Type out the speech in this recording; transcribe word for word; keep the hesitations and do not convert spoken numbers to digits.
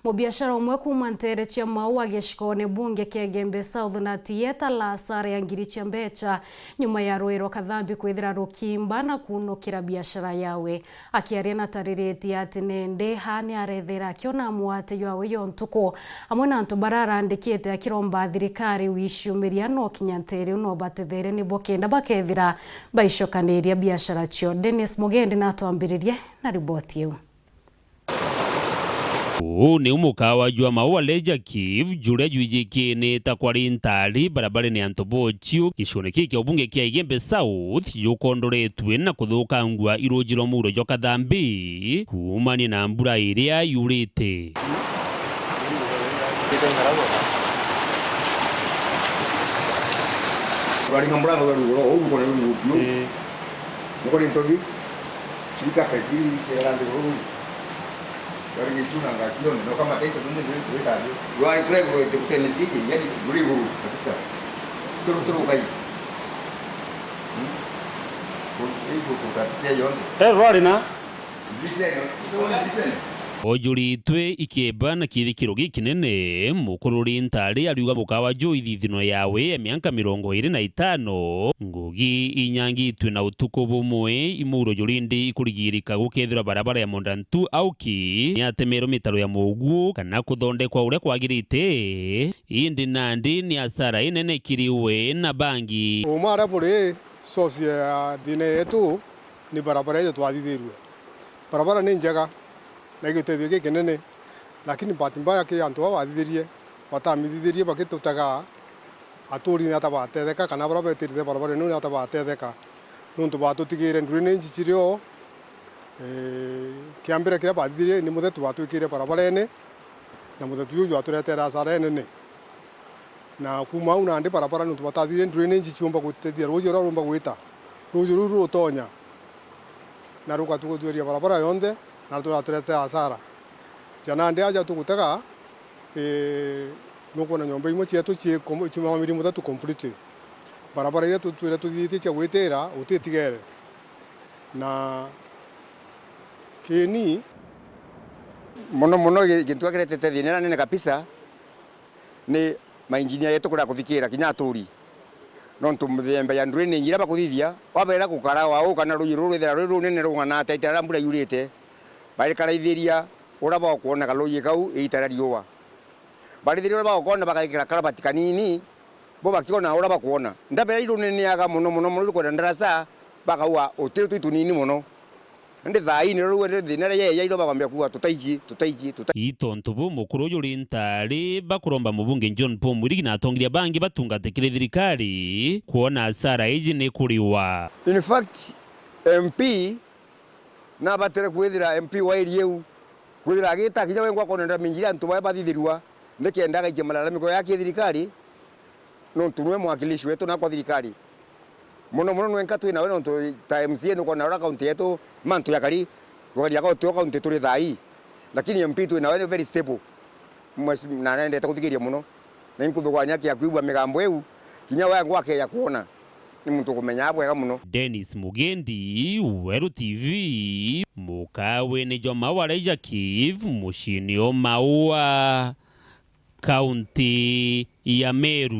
Mubiashara umwe kuuma nteere cia Maua gicikoone bunge kia Igembe South na Tieta la asara ya ngiri cia mbecha nyuma ya rui rwa Kathambi kwithira rukimba na kunukira biashara yawe. Akiaria na Tariritie ati nende aa ni arethera akiona mwate jwawe jo ntuku, amwe na antu bara arandikite akiromba thirikari wiciumiria no kinya nteere no batethere nibo kenda bakethira baicokaniria biashara cio. Dennis Mugendi natwambiririe na riboti iu. Uu niu mukawa jwa Maua Leisure Cave, juria jwijikiine ta kwari ntari barabarene ya Ntobochiu, gicione kii kia ubunge kia Igembe South, jukondoretue na kuthukangua i ruuji rwa muuro jwa Kathambi, kuumania na mbura iria yurite. Rwaringa muranga rwa ruguru, uu ruko ni rungu biu. Ii. Nuko ni ntobi, ikaka ici ciera nthiguru. Rwari gichuna nga kionthe, no kama taito tunde rwitambio. Rwari kure iguru ite gutene siji, yani ruri iguru kabisa. Turu, turu kai. Hmm? Ku-, iku kutaticia yonthe. Eh, rwari na? Ndisene, ndisene. Ojuritwe ikieba na kiithikiro gikinene, mukururi ntari ariuga mukawa juu ithithino yawe ya mianka mirongo iri na itano, ngugi inyangitwe na utuku bumwe, imuuro jurindi ikurigirika gukethirwa barabara ya Modern two auki niatemerwe mitaro ya muguo kana kuthondekwa uria kwagirite, indi nandi ni asara inene kiri we na bangi. Uuma aria buri, source ya thina yetu ni barabara iria twathithirue. Barabara ni njega na igitethio gikinene, lakini bahati mbaya ki antu baa bathithirie, batamithithirie bagitutega, aturi ni ata batetheka, kana baria betirite barabara ino ni ata batetheka, nontu batutigire drainage cirio. Ee, kia mbere kiria bathithirie ni muthetu batwikire barabarene, na muthetu juju jwaturetere asara inene. Na kuuma au nandi barabara nontu batathire drainage ciumba gutethia ruuji ruria rumba gwita. Ruuji ruu rutonya na rugatuguthuria barabara yonthe na ruraturete asara. Ja nandi aja tugutega, ii, nukwona nyomba imwe cietu cie kom-, cimamiri muthetu completely. Barabara iria tutwire tuthiitie cia gwitira utitigere. Na kini. Mono mono gi-, gintu kiria kiretete thina iria nene kabisa ni mainjinia yetu kuria kuthikira kinya aturi. Nontu mithemba ya drainage iria bakuthithia, wabeera gukara wa uu kana ruuji ruu rwithira rwi runene rung'ana atia ita riria mbura yurite, barikaraithiria uria bakwona karuuji kau iita ria riua. Barithiria uria bakwona bagekira karabati kanini, bo bakiona uria bakwona. Ndabera iruneneaga mono mono mono, irukwenda ndaraca, bakauga uti twi tunini mono. Indi thaa ii niro riu indi thina iria yeeja, iro bakwambia kuuga, "Tutaiji, tutaiji, tutaiji." I tontu bu mukuru uju uri ntari bakuromba mubunge John Paul Mwirigi na atongeria bangi batungate kiri thirikari kwona asara iji ni kuriwa. In fact, M P nabatire kwithira M P wa area iu, kwithira agita kinya wengwa akonenda minjira antu baria bathithirua, nikenda agaikia malalamiko yake thirikari, nontu niwe mwakilishi wetu nakwa thirikari. Mono mono nwenka twi nawe, nontu ta M C A nukwona uria kaunti yetu mantu jakari, gukari aka utio kaunti turi thaa ii. Lakini M P twi nawe ni very stable. Mweshi-, na nendete kuthikiria mono. Na inkuthugania kia kwigua migambo iu, kinya wengwa akeja kwona. Ni muntu ukumenyaa bwega mono. Dennis Mugendi, Weru T V, mukawe ni jwa Maua Leisure Cave, muciini o Maua, kaunti ya Meru.